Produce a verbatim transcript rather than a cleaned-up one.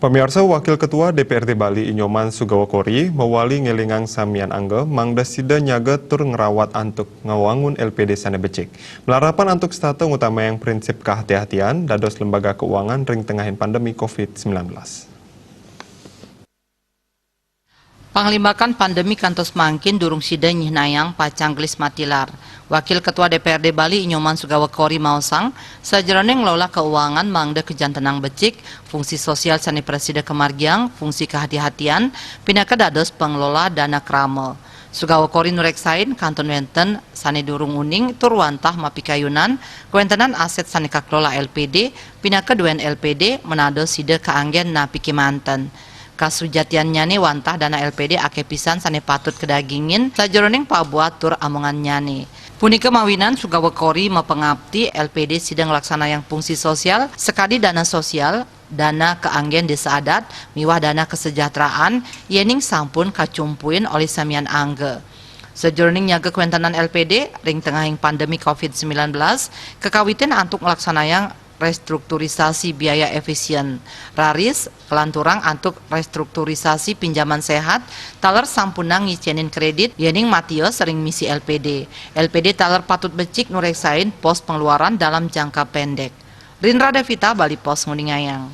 Pamiarsa, Wakil Ketua D P R D Bali Inyoman Sugawa Kori mawali ngélingang samian angga mangda sida nyaga tur ngrawat antuk ngawangun L P D sané becik. Malarapan antuk setata ngutamayang prinsip kahati-hatian dados lembaga keuangan ring tengahing pandemi covid sembilan belas. Panglimbak pandemi kantos mangkin durung sida nyihnayang pacang gelis matilar. Wakil Ketua D P R D Bali Inyoman Sugawa Kori maosang, sajeroning ngelola keuangan mangda kajantenang becik, fungsi sosial sané prasida kamargiang, fungsi kahati-hatian, pinaka dados pangelola dana krama. Sugawa Kori nureksain kantun wénten sané durung uning tur wantah mapikayunan kawéntenan asét sané kakelola L P D, pinaka duén L P D, menados sida kaanggén napi kémanten. Kasujatiannyané wantah dana L P D akéh pisan sané patut kadagingin sajeroning pabuat tur amongannyané. Punika mawinan Sugawa Kori mapangapti L P D sida nglaksanayang fungsi sosial sakadi dana sosial, dana kaanggén désa adat, miwah dana kesejahteraan, yéning sampun kacumpuin olih samian angga. Sajeroning nyaga kawéntenan L P D ring tengahing pandemi covid sembilan belas, kakawitin antuk nglaksanayang restrukturisasi biaya efisien, raris kalanturang antuk restrukturisasi pinjaman séhat, taler sampunang ngicénin krédit yéning matios ring misi L P D. L P D taler patut becik nureksain pos pengeluaran dalam jangka pendek. Rindra Devita, Bali Post, nguningayang.